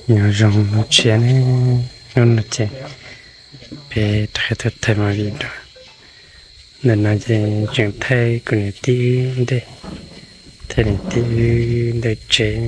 Nyob zoo hnub tshiab ne, hnub no ces peb rov qab tuaj thaij movie dua. Ntawm no ces tseem thaij kuv niam tij wb ntej, thaij niam tij wb ntawm tsev,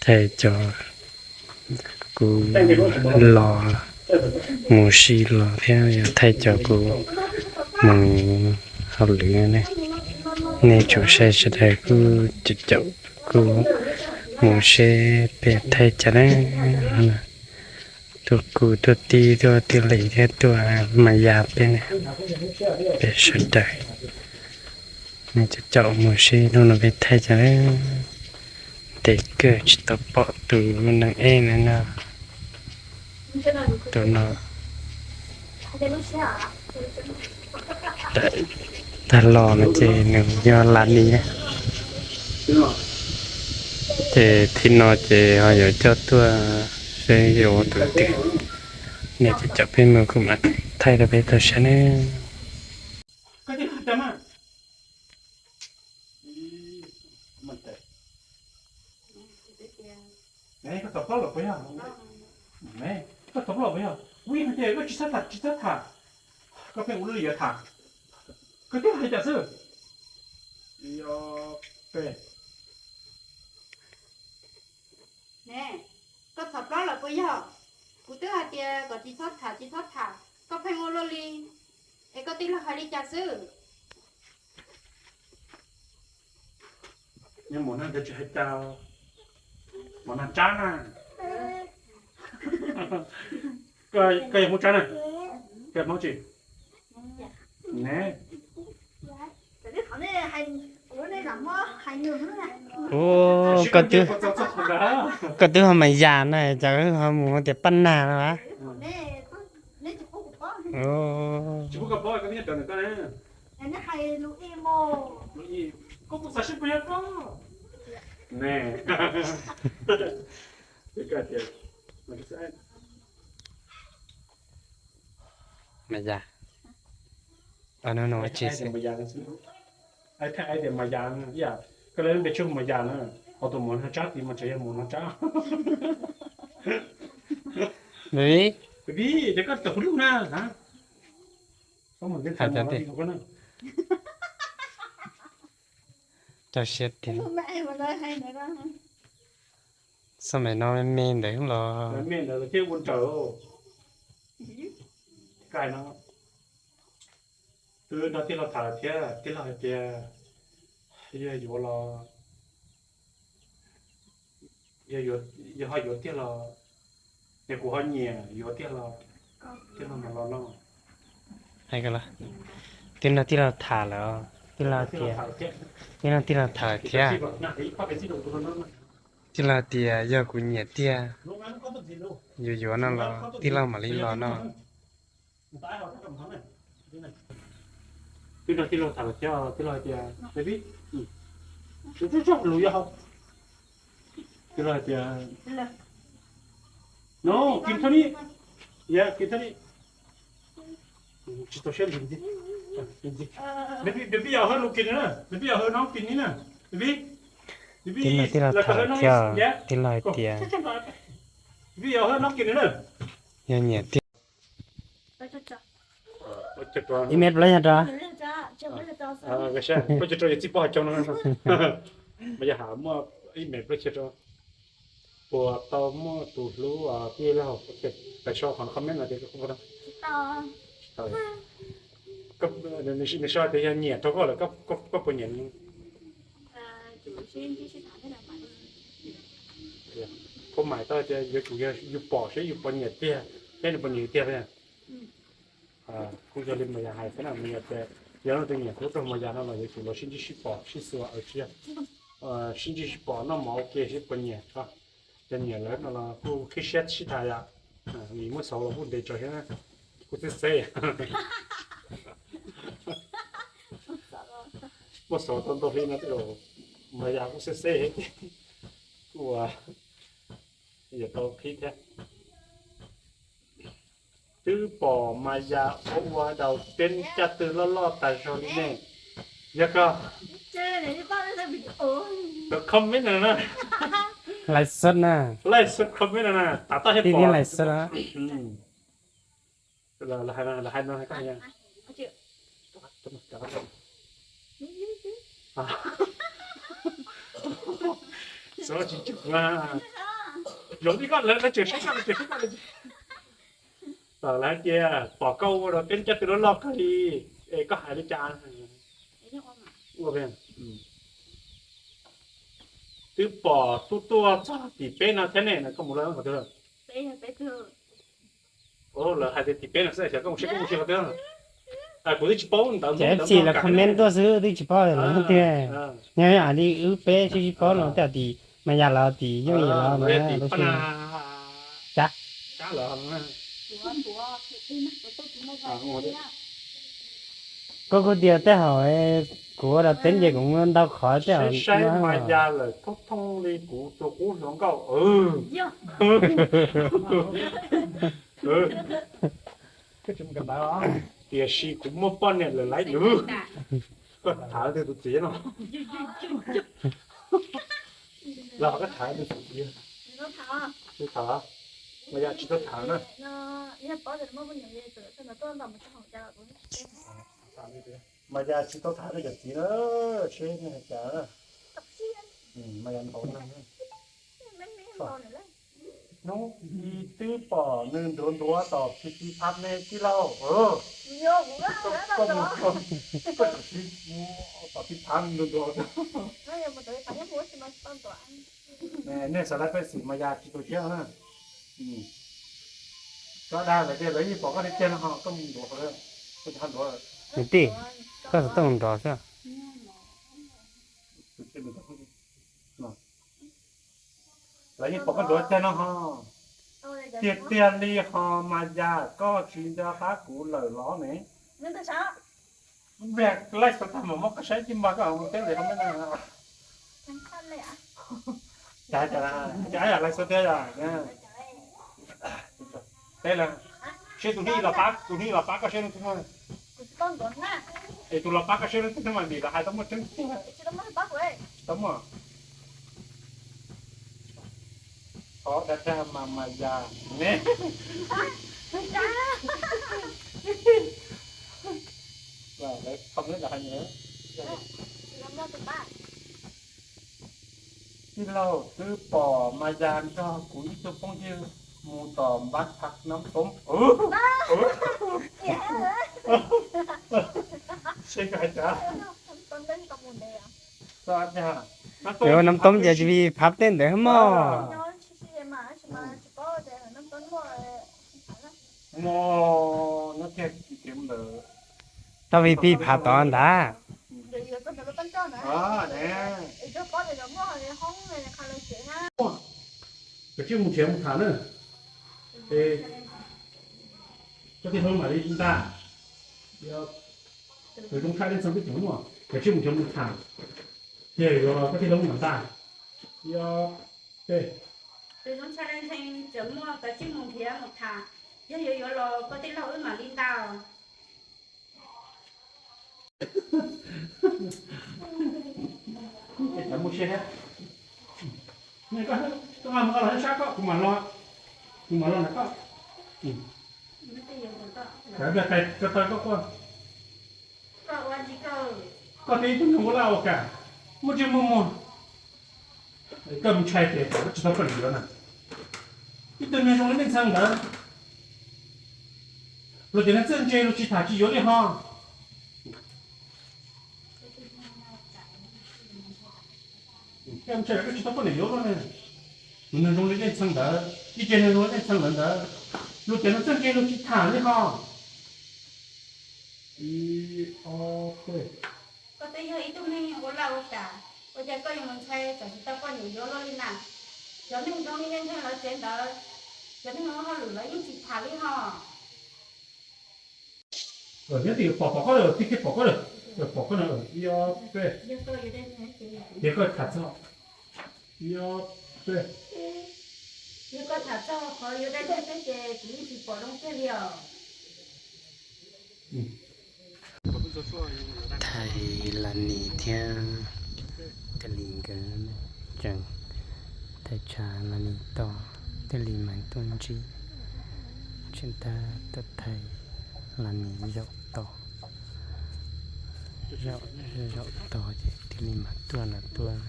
thaij cov kuv los mus si los thiab yog thaij cov kuv mus hauj lwm ne. Nej tsoom saib sawv daws kuj caum kuv mus seb peb thaij cas na. Tuaj kuv tuaj tij tuaj tij li thiab tuaj mas yas peb ne, peb sawv daws. Nej caum caum mus seb hnub no peb thaij cas na. Ntev kawg tsis tau pom tus neeg ej no no. Tus no tag los no ces nws yog Lani. Ces thib no ces ho yuav coj tuaj seb yuav ua tus twg. Nej caum caum peb mus kuv mam thaij rau peb tau saib ne. Koj tau plaub lawm puas yog? Ne, koj tau plaub lawm puas yog? Ua li hais tias koj tsis txhob tham, tsis txhob tham, koj pheej ua luaj li yuav tham, koj twb hais cas xwb? Ib ob peb. Ne, koj txhob plaub lawm puas yog? Kuv twb hais tias kom tsis txhob tham, tsis txhob tham, koj pheej ua luaj li, es koj tij laug hais li cas xwb? Nyob mus no ntawd tsis hais cas, mus no tsab na. Koj yog Hmoob Tsab na? Koj yog Hmoob tsi? Ne, ua, koj twb ho mas yas na, cas ho mus tias paj nag no a? Tsis pub koj paub, koj twb nyob raws nws koj na. Koj kuj xav seb puas yog koj ne. Mas yas, no no tsis xwb. Mas yas, koj lawv npe tsis hu mas yas na, ho tus mus no tsab tid mas tseem yog mus no tsab. Baby, ces koj tawm hauv lub na. Hais tias rau siab tiag. Xab maim no me me ntawd los me ntawd thiaj ua nraws. Kais no, twb nrog tij laug tham lawm thiab, tij laug hais tias yog yuav los, yog ho yuav tiag los, yog kuv ho nyiam yuav tiag los, tij laug mam los no. Twb nrog tij laug tham lawm, tij laug tias, twb nrog tij laug tham lawm thiab. Tij laug tias yog kuv nyiam tiag, yuav yuav no los tij laug mam li los no. Twb nrog tij laug tham lawm thiab, tij laug hais tias, tij laug hais tias, no, kis thab ni, kis thab ni. Tsis tau siab ntxi, ntxi. Peb yog hawb no kis na, peb yog hawb no kis ni na. Tij laug, tij laug tham lawm thiab, tij laug hais tias, peb yog hawb no kis na, yog nyiam tiag. Ib mev plaub caug rau. Mas yog has muaj ib mev plaub caug rau, puas tau muaj tus hlub tij laug? Pais sau qhov comment no tias, nws sau tias yog nyiam rau koj lawm koj puas nyiam? Kuv mam tau tias yuav tsum yus pom seb yus puas nyiam tiag, seb nws puas nyiam yus tiag. Kuj yog li Mos Yas hais xwb na, Mos Yas tias yog leej twg nyiam hlub rau Mos Yas no los yuav tsum los sib ntsib sib pom sib xyuas, sib ntsib sib pom noj mov ua ke seb puas nyiam. Yog nyiam lawm no los kuj qhib siab sib tham yom, vim muaj xauv los kuj ntev tso thiab, kuj xeb xeb. Muaj xauv tau ntau hli no tej zaum Mos Yas kuj xeb xeb thiab ces kuj yuav tau qhib thiab. Twb pom Mos Yas ua ua daus teb caj twg loj loj tas zog li ne. Yog koj, comment no na. Laij xwb na. Laij xwb comment na, tas toj thiab pom. Laij xwb na. Lawv hais no, lawv hais no hais koj hais. Xyov tsis cuag, zoo li koj lawv tseem saib koj, lawv tseem saib koj. Lawv hais tias pom koj ua rau peb cov twb loj loj kawg li, es koj hais li cas? Ua, twb pom tuaj tuaj txog tim peb no thiab ne, koj mus lawm qhov twg? Lawv hais tias tim peb no xwb, xyov koj mus seb koj mus seb qhov twg. Kuv twb tsis paub ntawd. Ces F C lawv comment tuaj xwb twb tsis paub lawv tiag. Nyob li wb peb tsis paub no tej tim Maya lawv tim Yooj Yim lawv mas lub sij. Cas koj kuj tias tej hauv kuv ua rau teb ces kuv ntau qhov tej hauv. Saib Maya lawm thooj thooj li kuv tus qub hluas nkauj. Tiam sis kuv muaj poj niam lawm laiv lwm. Koj tham leej twg tus txiv no? Los koj tham leej twg tus txiv? Tsis tham, Maya tsis tau tham na. Maya tsis tau tham nej cov txiv na, seb nej hais cas. Maya npaum no. Hnub i twb pom nws ntuav ntuav tom P P Pub ne tij laug. Koj tsis tom P P Pub ntuav ntuav. Nej xav lawv peb xwm Maya tsis tau thiab na. Koj dag lawv tias lawv yeej pom koj li tiag no ho koj mus ntuav qhov, koj tsis ho ntuav. Nws tij, koj xav tuaj mus nrov xwb. Lawv yeej pom koj ntuav tiag no ho. Tiag tiag li ho Maya, koj tsis nco qab kuv lawm los ne? Vim laij xov tag mam muab koj saib tij npog koj mus teb li qhov me no. Cas cas cas laij xov tiag yom. Teb lawm, seb tus hnub los pab, tus hnub los pab koj seb leej twg. Es tus los pab koj seb leej twg mas vim lawv hais tau muaj tseeb tiag. Tau muaj. Thov dag dag mas Maya ne. Tij laug, twb pom Maya nrog kuv ib tug phooj ywg mus tom npab thaj nab toob. Seb koj hais cas. Nab toob ces tsis phav tej ntawd mog. Tau vim pib phav tod ntag. Koj tsis mus nrhiav mus tham na. Koj tij laug mam li ntag. Tus zoo tshaj leej txheej twb tseem muaj, koj tsis mus nrhiav mus tham, ces yuav los koj tij laug mam ntag. Yog tej, tus zoo tshaj leej txheej tseem muaj, koj tsis mus nrhiav mus tham, yog yuav yuav los koj tij laug wb mam li ntag. Koj mus koj los sab koj, kuv mam los, kuv mam los ntawm koj. Koj tau koj quaj. Koj twb ib tug neeg ua laj ua kam, muaj ntsej muag muag. Koj mus ntshai tias koj tsis tau poj niam yuav na. Ib tug neeg zoo li nej ntxhee ntawd, luag tias neeg txawj ntse luag tsis tham tsis yuav li ho. Koj mus ntshai koj tsis tau poj niam yuav luaj ne. Tus neeg zoo li nej ntxhee ntawd, ib tug neeg zoo li nej ntxhee ntawd ntawd, luag tias neeg txawj ntse luag tsis tham li ho. Ib ob peb. Koj twb yog ib tug neeg ua laj ua kam, ua cas koj yuav mus ntshai tsam tsis tau poj niam yuav luaj li na? Cov neeg zoo li nej ntxhee lawv tsev ntawd, cov neeg ua hauj lwm lawv yeej tsis tham li ho. Nyob twj ywm pom pom koj lawm, twb pom koj lawm, pom koj na, ib ob peb. Yog koj tham txog, ib ob peb. Yog koj tham txog qhov yuav dai dai peb ces kuv yeej tsis pom zoo kiag li os. Thaj Lav Nis thiab Kab Lis nkawd tseem Thais tshav los nim to, thiaj li mas tuaj ntsib, tseem tab tom thais los nim zaum to, zaum, zaum to ces thiaj li mas tuaj los tuaj.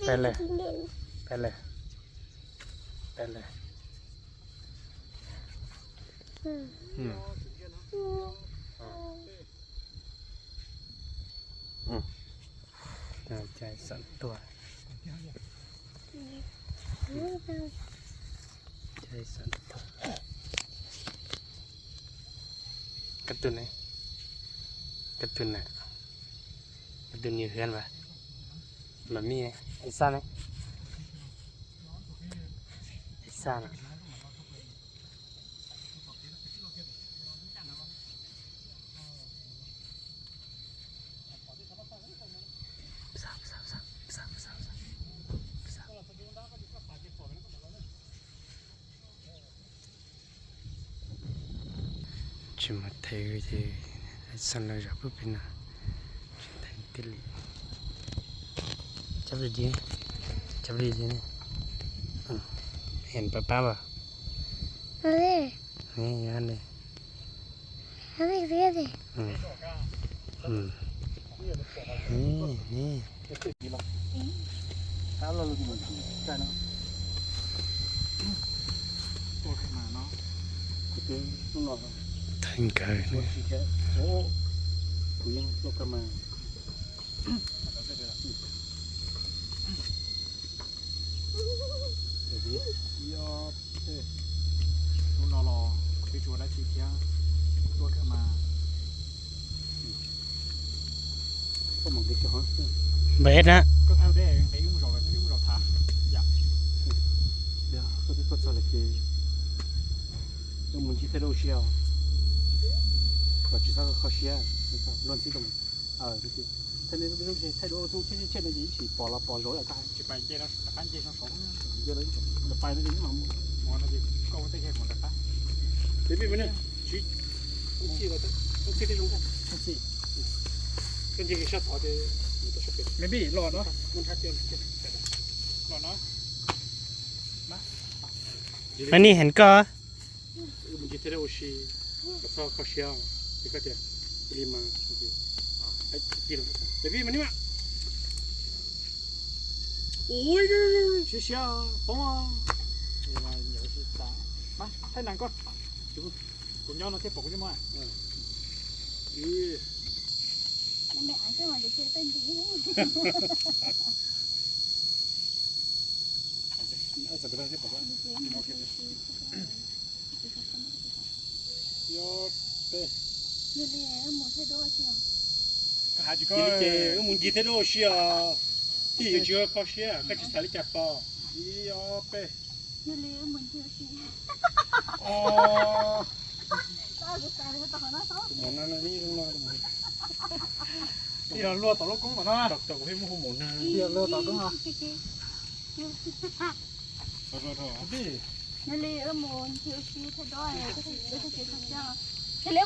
Peb lawm, peb lawm, peb lawm. Cai xav tuaj, cai xav tuaj. Koj tus ne, koj tus na, koj tus niam hwv vas, mas mij, ib xab ne, ib xab na. Tsis mus thaiv ces xav los zaum pub pem no, tsis thaiv tiag li. Cab li, cab li, hes pab pab as. Thaiv nkawd. Hnub no los peb tsis ua dab tsi thiab, tuaj kawg mas. Npam na. Koj twb tuaj txog lawm ces wb mus ncig thaij duab ua si os. Kom tsis txhob kho siab, luag ntxhi tau. Thaij duab ua txuj tshiab tshiab no ces ib tsis pom los pom zaum yam koj hais. Tsis pais nce rov qab nce saum saud. Pais no ces ib mam mus, mus no ces koj ua tej kiag mus rov qab. Ces peb mus ne, tsis, ua txij, ua txij tej zoo nkauj. Ua txij. Koj nce kiag sab tod ces mus tau sab pem. Me pib los no. Los no. Mas nej heev koj. Wb mus ncig thaij duab ua si, txhob kho siab, ces koj tias li mas, ces peb mas nej mas, ui, siab siab poob. Thaij nees koj, kuv nyob no thiaj pom kuv ntsej muag. Koj hais tsis koj ces wb mus ncig thaij duab ua si os. Thiaj yuav tsis kho siab, koj tsis xav li cas pom. Ib ob peb. Mus no, ib los luag tom lub koob no, tom kuv pheej muab hu mus na. Ib los luag tom koob no. Li wb mus ncig ua si thaij duab, yog li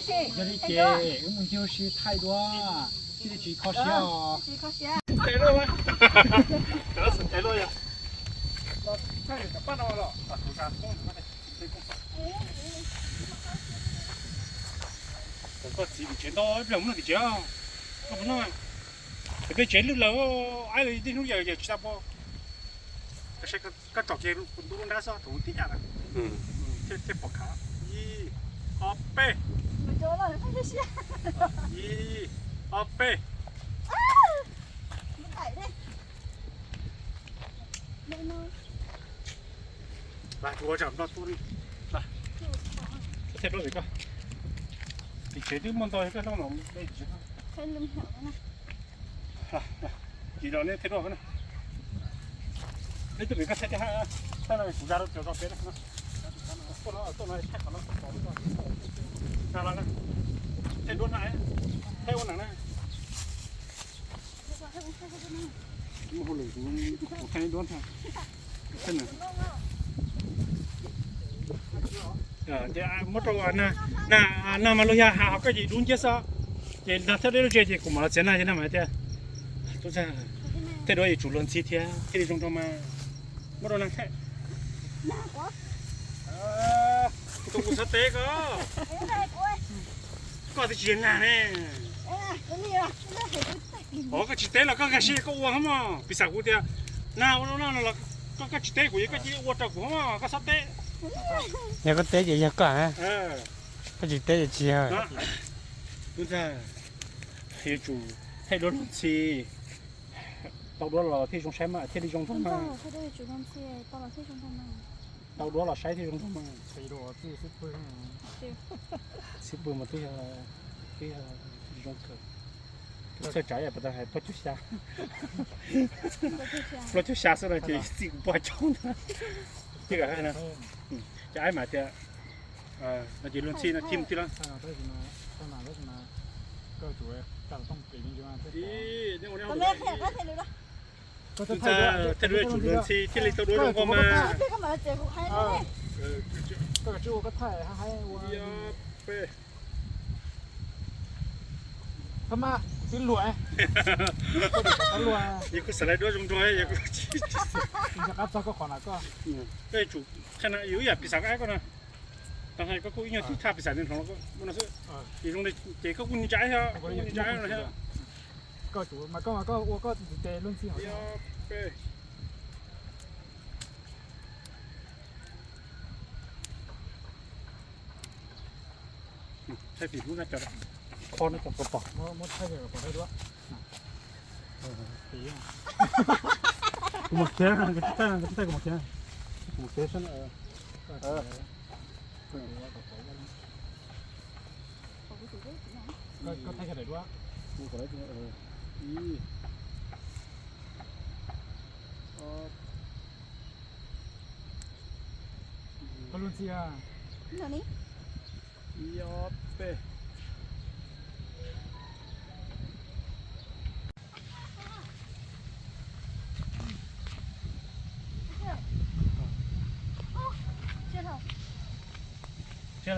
ces wb mus ncig ua si thaij duab thiaj li tsis kho siab os. Koj txiv tim tsev ntau ib pliag mus noj tim tsev, koj puas noj? Peb tsev lwj lawm, aib, tej hnub yawm yawm tsis tau pom. Koj tsom kiag kuv ntub lub nrab xwb, thaum tib yam na. Thiaj pom khav. Ib, ob peb. Ib, ob peb. Los kuv ua tsam no tuaj li. Thaij duab vim koj, tim tsev twb muaj ntau koj hlub no. Ces los nej thaij duab na. Nej tuaj vim koj thaij tej hab, thaij no kuv zaj rau cov zog peb na. Tuaj no, tuaj no thaij qhov no, thaij duab na, thaij ua neeg na. Muab rau na, na mas luag yog has hauv koj ces dub nciab xwb, ces nag thiab deb lub tse ces kuv mam los txiav na ces na mas tias Tub ntxawg, tej duab yuav tsum luag ntxhi thiab thiaj li zoo nraug mas. Muab rau nag thiab. Kuv tus kuv xav teb koj, koj twb tsis yog nag ne. Os, koj tsis teb los koj nkag siab koj ua mog. Piv xam kuv tias nag ua no no los koj, koj tsis teb kuv, koj cia li ua rau kuv mog, koj txhob teb. Yog koj teb ces yog koj, koj tsis teb ces tsis yog. Tub ntxawg, yuav tsum thaij duab luag ntxhi, tau duab los thiaj zoo saib mas thiaj li zoo nraug mas. Tau duab los saib thiaj zoo nraug mas. Xib pwg mas twb yog, twb yog zoo kawg. Txhawj tsam yam pas tas hais plaub caug xya, plaub caug xya xwb no ces txij kuv poj caug ntag. Ces aib mas tias no ces luag ntxhi no thim tij lawm. Thaij duab yuav tsum luag ntxhi thiaj li tau duab zoo nkauj mas. Yog kuv xav laib duab zoo nraug, koj yuav tsum qhia no yus ib yam piv xam koj aib koj no. Tau hais koj kuj ib nyuag tib thaj piv xam li hloov no xwb. Ces zoo li ces koj kuj ntsa thiab, kuj ntsa no thiab. Thaij tim hnub no cov, kho no cov kom pom. Kuv mas khiav, kuv mas khiav, kuv mas khiav sab no. Koj thaij daim duab. Koj luag ntxhi a. Ib ob peb. Koj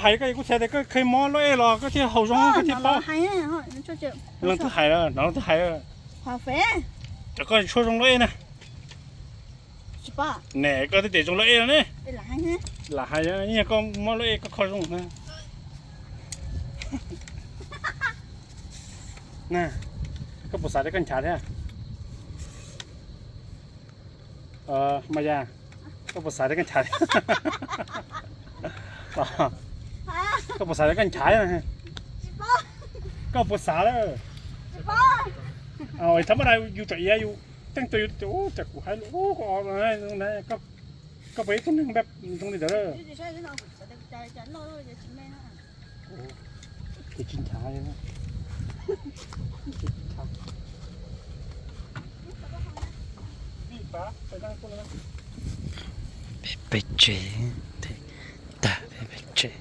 hais koj kuj txhais tias koj kheev mob luaj ej los koj thiaj haus zoo koj thiaj paub. Leej twg hais, hnov leej twg hais. Cov koj tshuaj zoo luaj ej na. Ne koj twb tias zoo luaj ej no ne. Lam hais, yog koj mob luaj ej koj kho zoo na. Na, koj puas xav tias koj nchav thiab? Mas yog koj puas xav tias koj nchav thiab? Koj puas xav tias koj nchav thiab? Koj puas xav lawm? Thaum mab da yus tsom iav yus teej tua yus tias cas kuv hais lus, koj puas ib tug neeg zoo li ntawd? Ces tsis nchav li. Peb tsev, tag peb tsev.